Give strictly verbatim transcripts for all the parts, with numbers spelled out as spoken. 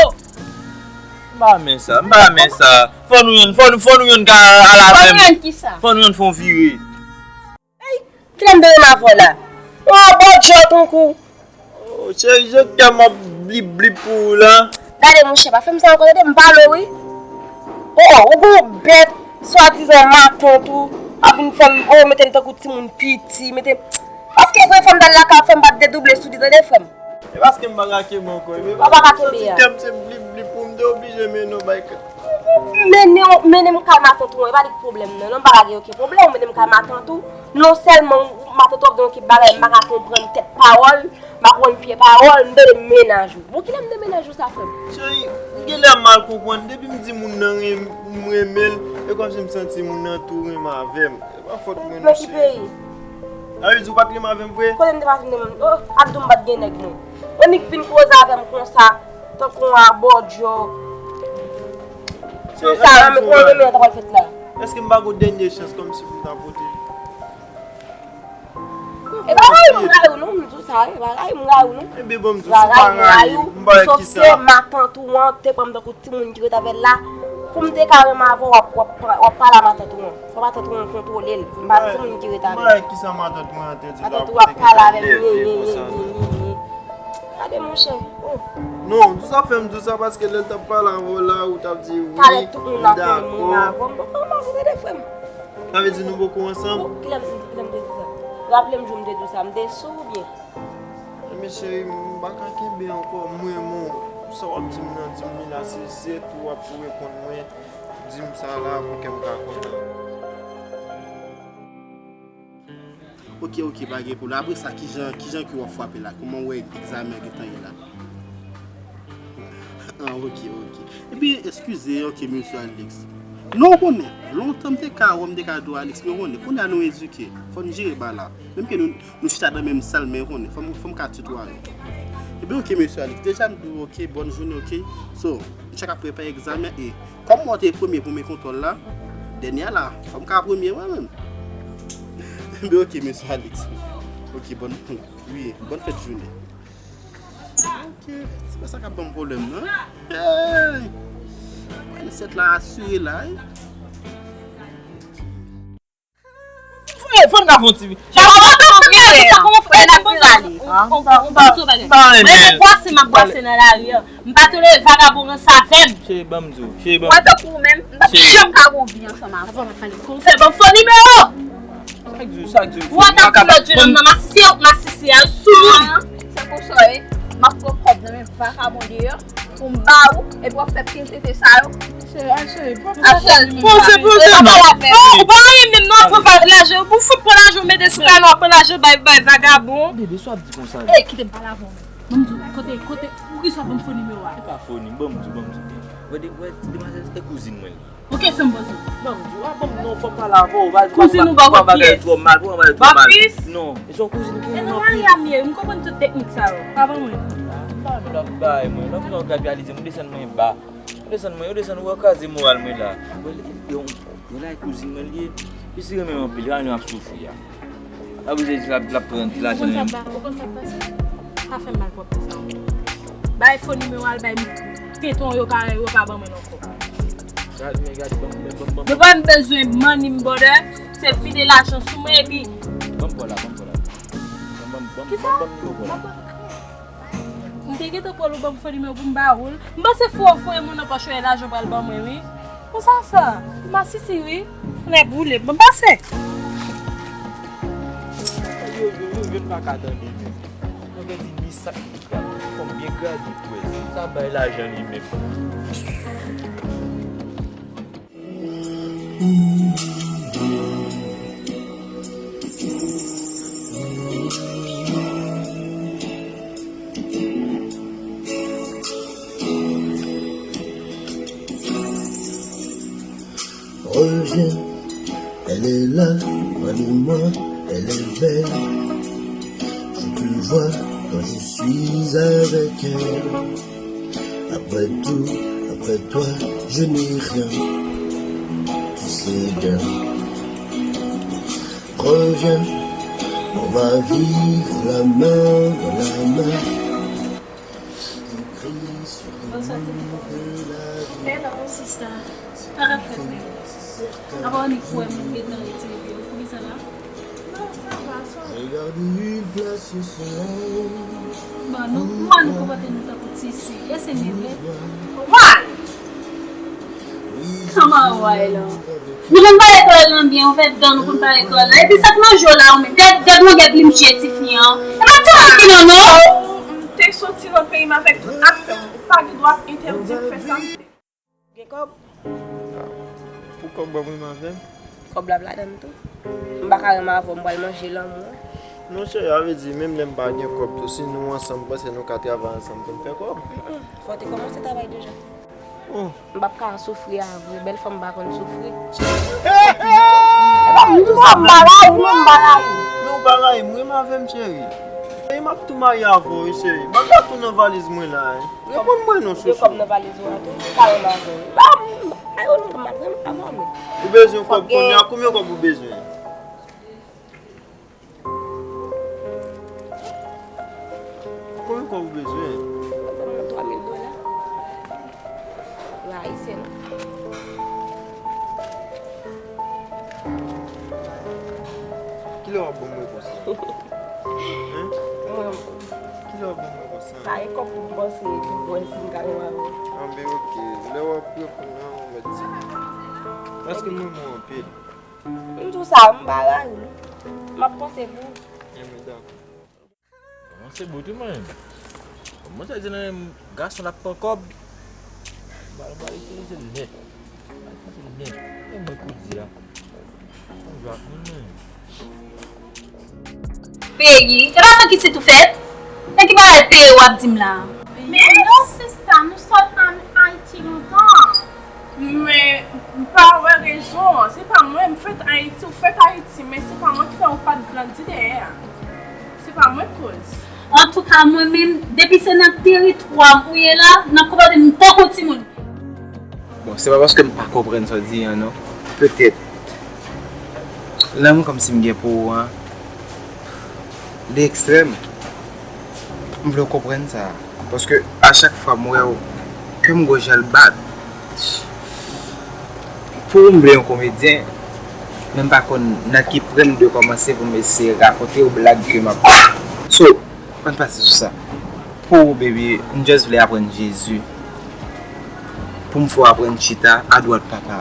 yo. M pa renmen sa, m pa renmen sa. Fò nou yonn, fò nou, fò nou yonn ka al avè m. Fò nou yonn kisa? Fò nou yonn fè yon vire. Kilè m te renmen avè w la? Ou an bòdjò tankou. Oh, cheri, je t'aime ap blip blip pou ou la. Gade monchè, pa fè m sa ankò tande, m pale w wi. Oh, oh, ou gon bèt, swadizan matant ou, ap vin fè m, oh, mete m tankou timoun piti, mete m. Paske vre fò m t al lakay ou, fò m pa t dedouble sou li tande frè m. E paske m pa ka kenbe ankò, e pa. Ou pa ka kenbe a. Ti tèm se blip blip pou m te oblije mennen w bay kèk. Mennen w, mennen m kay matant ou, e pa li k pwoblèm nan, non, m pa ka gen okenn pwoblèm, mennen m kay matant ou. Non sèlman matant ou ap gen yon kèk bagay, m pa ka konprann tèt pawòl, m pa konprann pye pawòl, m tande mennaj ou. Bon, kilè m te mennaj ou sa, frè m? Cheri, m genlè mal konprann, depi m di moun nan ren-, m renmen l, Se kòmsi m santi moun nan tou renmen avè m. E pa fòt mwen non, cheri. Nan ki peyi? Sa vle di ou pa t renmen avè m vre? Kote m te pa fin renmen? Oh, ap di w m pa t gen nèg mwen. Ou nik vin koze avè m konsa, tankou yon abòdjò. Konsa, renmen, renmen an ta pral fèt la. Èske m pa gen yon dènye chans kòmsi pou m ta pote? E pa rayi m rayi w non, m di w sa, e pa rayi m rayi w non. Ebyen bon, m di w, si w pa rayi m, m pa wè kisa. Sòf ke matant ou an te pran m tankou timoun ki ret avè l la. Pou m te ka renmen avè w, w ap, w ap, w ap pale a matant ou an. Fò matant ou an kontwole l. M pa timoun ki ret avè l. M pa wè kisa matant mwen an te di la pou te gentan nève konsa non. Gade monchè. Oh. Non, m di w sa, fè m di w sa paske lè l t ap pale avè w la, ou t ap di wi, m dakò. Talè tout moun ap renmen avè m. Bon, fò m avè w, gade frè m. Sa vle di nou poko ansanm? Bon, kilè m, kilè m te di sa? Raple m jou m te di w sa, m te sou oubyen? Ebyen cheri, m pa ka kenbe ankò, m renmen w. Sa w ap di m nan, di m li la, se, se tou w ap tou reponn mwen. Di m sa la pou kè m ka kontan. Ok, ok, pa gen pwoblèm. Apre sa, kijan, kijan ke w ap frape la? Kòman w wè egzamen an gentan ye la? Ah, ok, ok. Ebyen, eskize, ok, mesye Alex. Non, w konnen, lontan m te ka wè w, m te ka di w Alex, men w konnen, kounye a nou edike. Fò n jere bagay la. Menm ke nou, nou chita nan menm sal, men w konnen, fò m, fò m ka tutoye w. Ebyen, ok, mesye Alex. Deja, m di w, ok, bòn jounen, ok? So, nou chak ap prepare egzamen e, kòm w te premye pou men kontwòl la, dènye a la, fò m ka premye mwen menm. Ebyen, ok, mesye Alex. Ok, bòn, wi, bòn fèt jounen. Ok, se pa sa k ap ban m pwoblèm, non. Hey! Mwen, sèt la asire la, wi. Fò n ka fè yon ti vi. Sa va, sa va, sa va. Ou pa renmen. Mwen, se bwase m ap bwase nan lari a. M pa tolere vagabon ranse avè m. Cheri, ban m di w. Cheri, ban m di w. Mwen tankou ou menm, m p ap janm ka gon vi ansanm avè w. Avè w m ap pale. Kòm w fè ban m fo nimewo. Sa k di w, sa k di w? Ou ap di lòt jenòm nan masisi, masisi a sou moun. Se konsa w ye. M ap pran kòb nan men vakabon deyò pou m ba ou, epi w ap fè pil tete sa yo. Poze, poze, non. Ou pa renmen m non, pran lajan. Ou fout pran lajan, ou mete sou kay la, pran lajan, bay, bay vagabon. Bebe, sa w ap di konsa la? Ey, kite m pale avè w. Ban m di w, kote, kote, poukisa w ban m fo nimewo a? Se pa fo nimewo, ban m di w, ban m di w. Wè, de, wè, ti demwazèl, se kouzin mwen li ye. Ok, sa m panse. Ban m di w, a, ban m non, fò m pale avè w. Kouzin ou ba w kòb kiyès? Twò mal, twò mal, twò mal. Non, e se yon kouzin ki renmen anpil. E nan lari a m ye, m konprann tout teknik sa yo. Pa ban mwen. M pa vle w ap bay mwen. Lòt lè w gabyalize m, ou desann mwen ba. Ou desann mwen, ou desann, ou wè w kraze moral mwen la. Yon, yon lari kouzin mwen li ye. Li si renmen m anpil, li pa renmen m ap soufri a. Sa vle di l ap, l ap pran ti lajan nan men m. Ou konn sa k pase? Sa fè m mal pwòp konsa. Bay fo nimewo a l bay teton yo pa, yo pa ban mwen ankò. Gad, men gad, ban m, ban m, ban m, ban m. Yo pa bezwen money, brother. Se vide lajan sou mwen epi. Ban m pa w la, ban m pa w la. Ban m, ban m, ban m, ban m nimewo pa w la. M te gentan pran l ou ban m fo nimewo pou m ba ou l. M panse fò w voye moun nan pòch ou e lajan pral ban mwen wi. Konsa sa, masisi wi. Lè boule, ban m pase. Yo, yo, yo, yo pa ka tande menm. Yo gen di ni sak ni gra. Fò m byen grade pou wè si sa bay lajan li menm. Reviens, elle est là, près de moi, elle est belle. Je peux le voir quand je suis avec elle. Après tout, après toi, je n'ai rien. Tu sais bien. Reviens, on va vivre la main dans la main. Bonswa, ti pitit. Hello, sista. Sa k ap fèt menm? Apa w annik wè moun gentan retire pye w? Poukisa la? Non, sa va, sa va. Bon, nou, mwen, nou konpòte nou tankou tisi. E se nevle. Why? Kòman w wè la? Nou konn pale kreyòl lan byen, ou fè dan nou konn pale kreyòl lan. Epi sa k nan je w la, ou menm, gad, gad longè plim je tifi an. E pa ti moun ki nan men w. M te soti nan peyi m avèk tout afè m. Ou pa gen dwa ap entèdi m fè sa m vle. Gen kòb? Ah, pou kòb w ap renmen avè m? Kòb la ap ladan l tou. M pa ka renmen avè w, m pral manje lanmou an. Non, cheri, sa vle di, menm lè m pa gen kòb tou, si nou ansanm, m panse nou ka travay ansanm pou n fè kòb. Mm, mm. Fò w te kòmanse travay deja. M p ap ka soufri a vre, bèl fanm pa konn soufri. E pa m, m pa rayi, non, m pa rayi. Men ou pa rayi m, rim avè m, cheri. Cheri, m ap tou marye avè w, wi, cheri. Bag la tou nan valiz mwen la, wi. Reponn mwen non, chouchou. Gen kòb nan valiz ou a tou? M pa renmen avè w. Ba m, ba yo non, m ap renmen avè w, men. Ou bezwen kòb kounye a? Konbyen kòb ou bezwen? Konbyen kòb ou bezwen? Ban mwen twa mil dola. Yo ayisyen, non. Kilè w ap ban mwen konsa? Hein? Kilè w ap ban mwen konsa? Sa e kòb pou m panse, pou m wè si m ka renmen avè w. Anben, oke. Lè w ap reponn nan, ou mèt di m. Paske m renmen w anpil. M di w sa, m pa rayi w. M ap panse pou ou. Enben, dakò. Kòmanse bout wi mwen. Kòmanse di nan gason l ap pran kòb. Bal bal itilize l nèt. Bal itilize l nèt. E mwen kout di a. Mwen jwe ak moun mwen. Peyi. E pa sou ki sit ou fèt? E ki bagay peyi w ap di m la? Men non, sista, nou sot ann Ayiti lontan. Men, m pa wè rezon an. Se pa mwen, m fèt Ayiti, ou fèt Ayiti, men se pa mwen ki fè ou pa t grandi dèyè a. Se pa mwen k koz. Antouka, mwen menm, depi se nan teritwa m ou ye la, nan konpòte m tankou timoun. Bon, se pa paske m pa konprann sa w di an, non. Petèt, lanmou kòmsi m gen pou ou an, li ekstrèm. M vle w konprann sa. Paske a chak fwa m wè w, kè m gon jan l bat. Pou m vle yon komedyen, men m pa konn nan ki pwen m dwe kòmanse pou m eseye rakonte w blag ke m ap. So, ann pase sou sa. Pou ou, baby, m just vle aprann Jezi. Pou m fè w aprann chita adwat papa.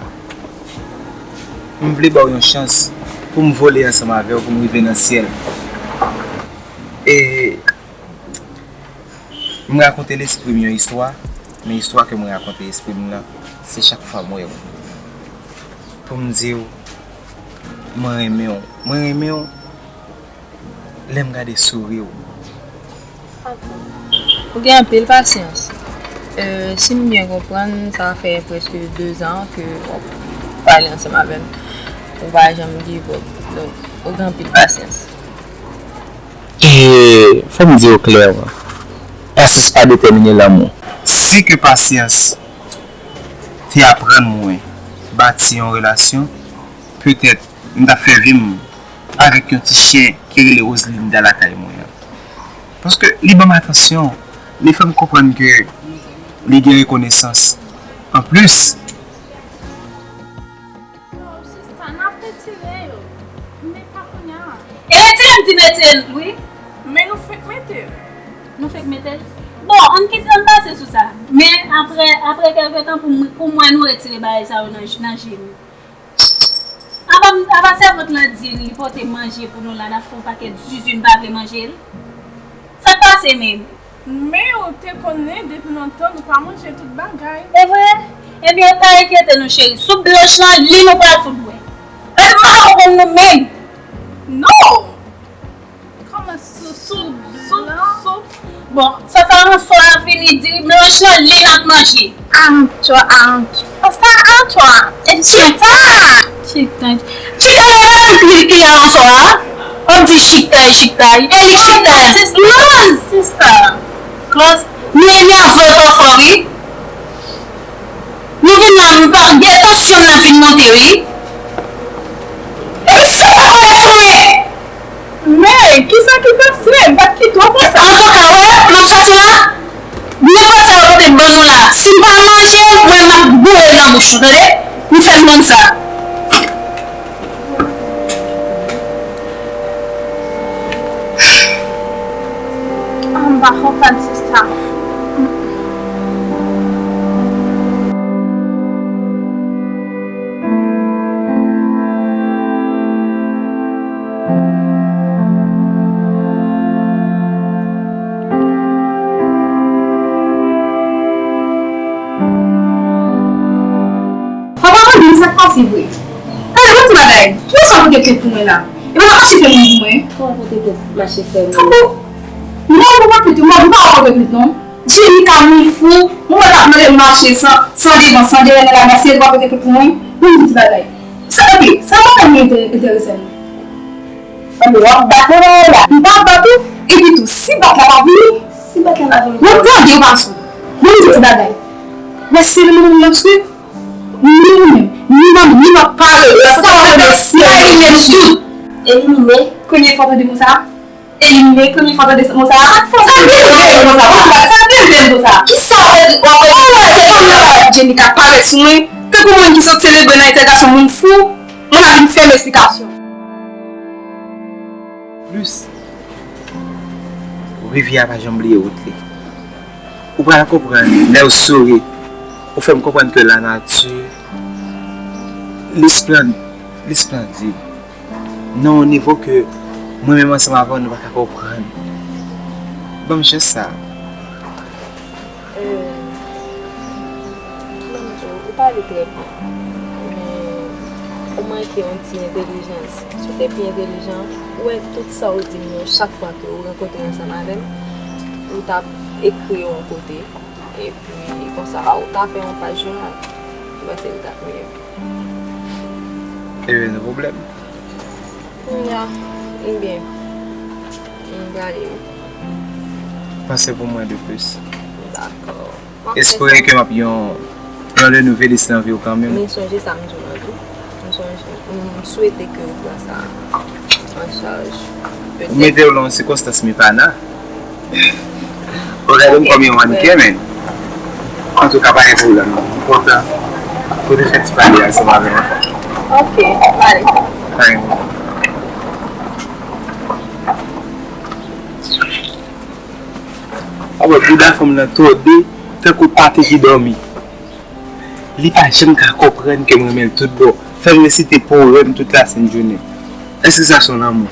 M vle ba w yon chans pou m vole ansanm avè w pou m rive nan syèl. E m rakonte lespri m yon istwa, men istwa ke mwen rakonte lespri m nan, se chak fwa m wè w. Pou m di w, mwen renmen w. Mwen renmen w lè m gade souri w. Ou gen anpil pasyans. Euh, si m byen konprann, sa fè prèske de zan ke w ap pale ansanm avè m. Ou pa janm give up. Donk, ou gen anpil pasyans. E fò m di w klèman, pasyans pa detèmine lanmou. Si ke pasyans te aprann mwen bati yon relasyon, petèt m t ap fè vi m avèk yon ti chen ki rele Roselinda lakay mwen an. Paske li ban m atansyon, li fè m konprann ke li gen rekonesans. Anplis, Waw, sista, n ap retire yo. Men pa kounye a. E retire m di m retire l, wi. Men nou fenk mete l. Nou fenk mete l? Bon, ann kite, ann pase sou sa. Men apre, apre kèlke tan, pou m, pou m wè nou retire bagay sa yo nan, nan je nou. Apa, apa sèvant lan di li pote manje pou nou la, n ap fè yon pakèt zuzu, n pa vle manje l? Sa k pase menm? Men ou te konnen depi lontan nou pa manje tout bagay. E vre? Ebyen, pa enkyete nou, cheri. Soup blanch lan, li nou pral fout bwè. Èl pa konprann nou menm. Non! Kòman sou, sou, sou, sou. Bon, sa, sa, yon swa fini diri blanch lan, li n ap manje. Antwa, antwa. Sa antwa. E chita. Chita. Chita la, la, li, li, li, yon swa. W ap di chita, chita. E chita. Non, sista. Klòs, nou enève w pafwa, wi. Nou vin la, nou pa, gen tansyon m nan vin monte, wi. E chita, w ap fè. Men, kisa ki pase? M pa t kite w konsa. Antouka, w wè, nan fas la, nenpòt sa yo pote ban nou la, si m pa manje l, mwen, m ap boure l nan bouch ou, tande? M fè l konn sa. Ah, m pa konprann sista. Fò w pa mande m sa k pase vre. Talè, mwen di bagay. Kiyès sa pote plent pou mwen la? E pa mache fè moun pou mwen. Kòman pote plent mache fè moun? Tankou, non, ou pa pote plent, mwen, ou pa pote plent, non. Jenny ka moun fou, mwen wè l ap mande m mache san, san devan, san dèyè nan lari a, se li k ap rete pou mwen, pou m di ti bagay. Sa, ok, sa pa ka enterese m. Anben, w ap bat mwen la. M p ap bat ou, epi tou, si bat la pa vini, si bat la pa vini, w ap tande w pa sou. Bon, m di ti bagay. Mwen si moun yo swiv, ni ou menm, ni manmi, ni papa, sa w ap fè, si a li menm tou. Elimine. Premye fwa w tande mo sa a? Elimine, premye fwa w tande mo sa a? Sa bèl, bèl mo sa a. Sa bèl, bèl mo sa a. Kisa w ap di? W ap di Jenny ka parèt sou mwen, tankou moun ki sot selebre nan entègasyon moun fou, mwen ap vin fè m esplikasyon. Plis, rivyè a pa janm bliye wout li. Ou pral konprann lè w souri, ou fè m konprann ke lanati, li spland-, li splendid. Nan yon nivo ke mwen menm ansanm avè w nou pa ka konprann. Ban m chans sa a. Euh, kòman m di w, ou pale trè byen, men ou manke yon ti entèlijans. Si w te pi entèlijan, ou wè tout sa w di m yo, chak fwa ke ou rankontre ansanm avè m, ou t ap ekri yo yon kote, epi konsa, ou ta fè yon paj jounal. Ou panse li t ap miyè? Ebyen, no pwoblèm. Ya, m byen. M prale wi. Panse pou mwen de plis. Dakò. Espere ke m ap yon, yon de nouvelis nan vi w kanmenm. Men sonje sa m di w lan tou. M sonje, m swete ke ou pran sa an chaj. Ou mete w lan yon sikonstans Mipana. Ou gade m kòm yon mannken, men. Antouka, pa gen pwoblèm non. M kontan pou te fè ti pale ansanm avè w ankò. Ok, pale. Pa gen pwoblèm. A wè, bouda fanm nan tòde tankou pate ki dòmi. Li pa janm ka konprann ke m renmen l tout bon. Fè l resite powèm tout lasent jounen. Èske sa se yon lanmou?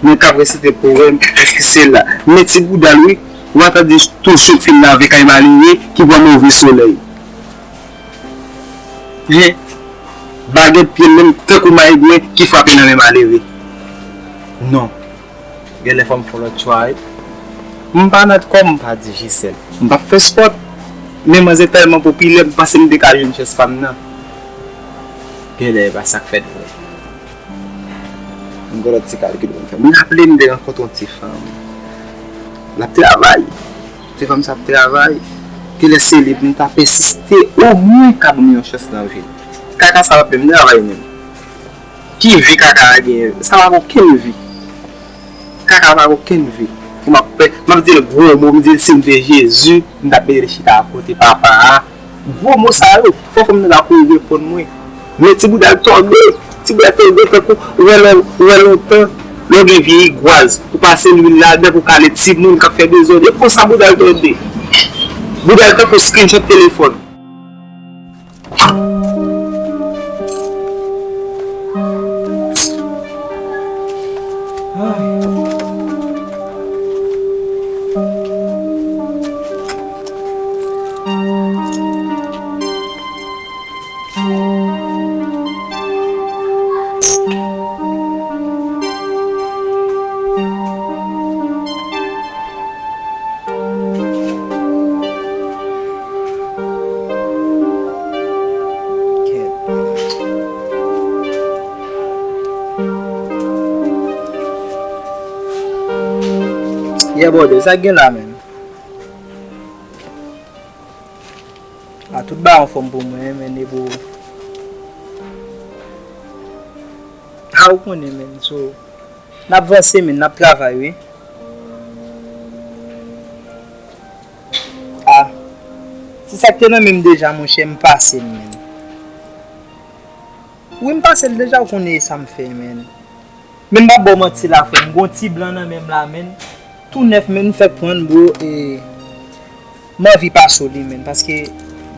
Mwen k ap resite powèm, èske se la? Men ti bouda l wi, w a tande tou chouk fin lave kay malere ki pran move solèy. Hen? Bagèt pye l menm tankou mayi bwen ki frape nan men malere. Non. Genlè fò m fè yon lòt chwa wi. M pa nat kò m, m pa Digicel. M p ap fè spòt. Men manzè tèlman popilè, m panse m te ka jwenn chans pa m nan. Genlè e pa sa k fèt vre. M gen lòt ti kalkil pou m fè. M raple m te rankontre yon ti fanm. L ap travay. Ti fanm sa ap travay. Genlè se li pou m ta pèsiste omwen ka ban m yon chans nan vi l. Kaka sa p ap fè m travay menm. Ki vi kaka a genyen? Sa pa gen okenn vi. Kaka pa gen okenn vi. Pou m ap pè, m ap di l gwo mo, m di l si m te Jezi, m t ap mete l chita akote papa a. Gwo mo sa yo, fò fanm nan ta kouri reponn mwen. Men ti bouda l tòde, ti bouda l tòde tankou wè lè, wè lontan, lè w gen vye igwaz, ou pase lwil ladan pou kale timoun k ap fè dezòd. E konsa bouda l tòde. Bouda l tankou screenshot telefòn. Yeah, brother, sa k gen la, man? A, tout bagay anfòm pou mwen, men e pou ou. A, ou konnen, men, so, n ap vanse, men, n ap travay, wi. A, se sa k te nan men m deja, monchè, m pase l, men. Wi, m pase l deja, ou konnen e sa m fè, men. Men m p ap ba w manti la, frè m. Gon ti blan nan men m la, menn. Tou nèf, menn, m fèk pran l, bro, e m anvi pase w li, menn, paske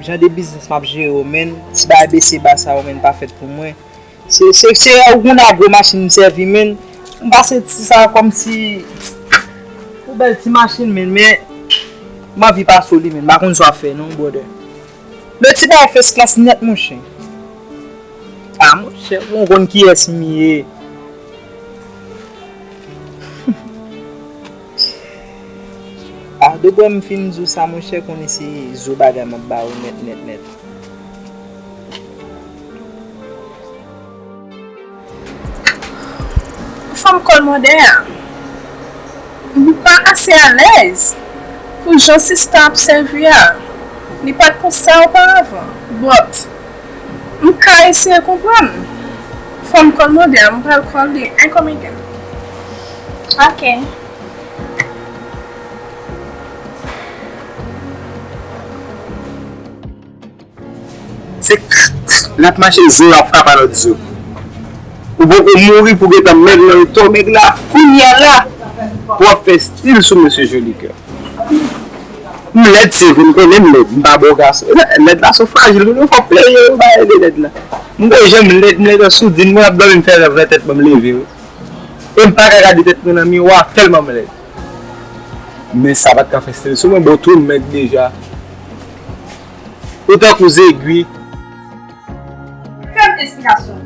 jan de biznis m ap jere yo, menn, ti bagay bese ba sa yo, menn, pa fèt pou mwen. Se, se, se yon gwo machin m sèvi, menn. M pase ti sa kòmsi yon bèl ti machin, menn, men m anvi pase w li, menn. M pa konn sa w ap fè, non, brother. Men ti bagay first class nèt, monchè. A, monchè, ou konn kiyès m ye. A, Depi m fin di w sa, monchè, konnen se zo bagay m ap ba ou nèt, nèt, nèt. Fanm kòlmòdè a, m pa ase alèz pou jan sista ap sèvi a. Li pa t konsa oparavan. But, m ka eseye konprann. Fanm kòlmòdè a, m pral call li. Incoming. Ok. Se k, k, k, l ap mache, zo ap frape a lòt zo. Ou poko mouri pou gentan mèg nan to mèg la, kounye a la, pou w ap fè stil sou mesye Jolikè. M lèd, se vre, m konnen m lèd, m pa bon gason. Lèd la se frajil, nou fò pleye, yo ba de lèd la. M gon jan m lèd, m lèd an soudin, mwen ap dòmi, m fè rèv nan tèt mwen, m leve, wi. E m pa ka gade tèt mwen nan miwa, tèlman m lèd. Men sa pa t ka fè stil sou mwen, bon, tou m mèg deja. Ou tankou zegwi. Fè m esplikasyon.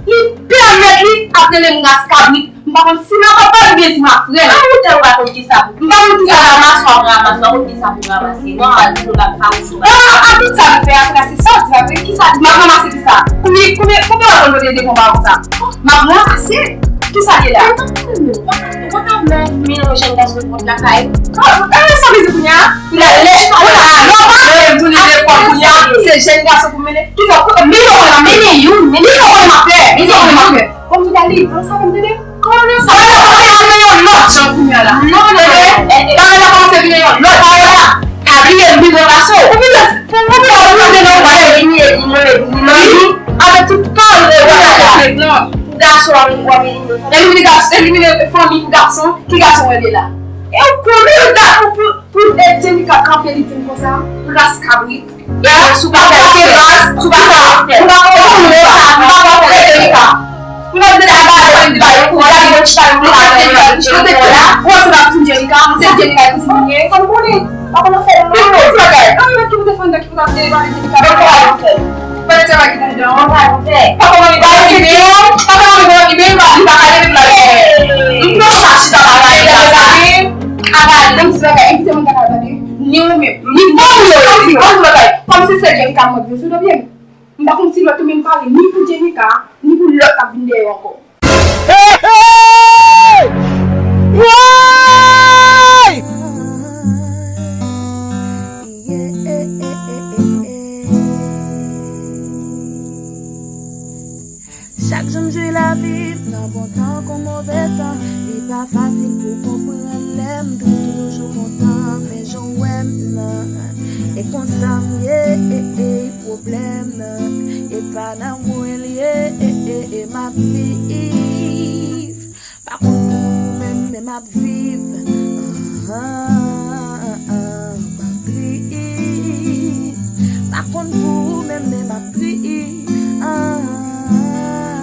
Li pèmèt li ap rele m ras kabrit. M pa konn si m ap papa oubyen si m ap frè l. An, ou tè ou pa konn kisa pou. M pa konn kisa. Ramas w ap ramas, ou pa konn kisa pou w ranmase. Non, al di nou l ap fawouch ou. An, an, tout sa m fè a, se sa w di la vre. Kisa di m ap ranmase kisa? Konbyen, konbyen, konbyen w ap konn pote de konba konsa? M ap ranmase. Kisa li la? Ou pa ka mèt mil yon jèn gason kont lakay. E sa vle di kounye a? Lè, lè, ou la, lè w pa vle m tounen lekòl kounye a, se jèn gason pou mennen. Kisa w konn mennen youn, mennen youn, kisa w konn ap fè? Kisa w konn ap fè? Bon, m di Dali, an sa konn tande? Kòman sa? Bagay la kòmanse vin yon lòt jan kounye a la. Non, non, non. Bagay la kòmanse vin yon lòt jan la. Pa bliye m pi gran pase w. Ou vin, ou vin, ou vin nan yon bagay vini, vini, vini, vini. Avèk tout kòl, e, bagay la. Pou gason, w ap, w ap elimine fanmi. Elimine gason, elimine fanmi pou gason. Ki gason w rele la? E w konnen w ta pou, pou, pou Djenika kanpe li di m konsa, ras kabrit. E si w pa fè ras, si w pa fè ras, ou pa konn sa, ou pa konn fè Djenika. Ou pa vin la ba yo, vin ba yo kouraj, yo chita yo kouraj, yo chita yo kouraj. Ou wè se pa ti Djenika, se Djenika ki ti moun ye, sa m konnen. Pa konn fè yon lòt bagay. An, ki pou te fè andan ki pou ta te ba Djenika. Bon, kòman yo fè? Fè travay ki pou dan. An, pa yon fè. Pa konn li ba yo ide, pa konn li ba yo ide, li pa, li pa ka leve pou la. Li pran sa chita pa la, li pa sa. Apa, nan ti bagay, envite moun ta ka tande. Ni ou menm. Ni fanmi yo, kòm si, kòm si bagay. Kòm si se Djenika mwen vin sou do pye m. M pa konn si lòt ou menm pare ni pou Djenika, ni pou lòt k ap vin dèyè w ankò. Hey, hey! Woy! Chak jou m jwi lavi m nan bon tan kon move tan. Li pa fasil pou konprann lè m tris, m toujou kontan men jan w wè m nan. E konsa m ye, e, e, pwoblèm nan. E pa nan mwen l ye, e, e, e, m ap viv. Pa konn pou ou menm, men m ap viv. Ah, ah, ah, ah, m ap viv. Pa konn pou ou menm, men m ap viv. Ah, ah, ah.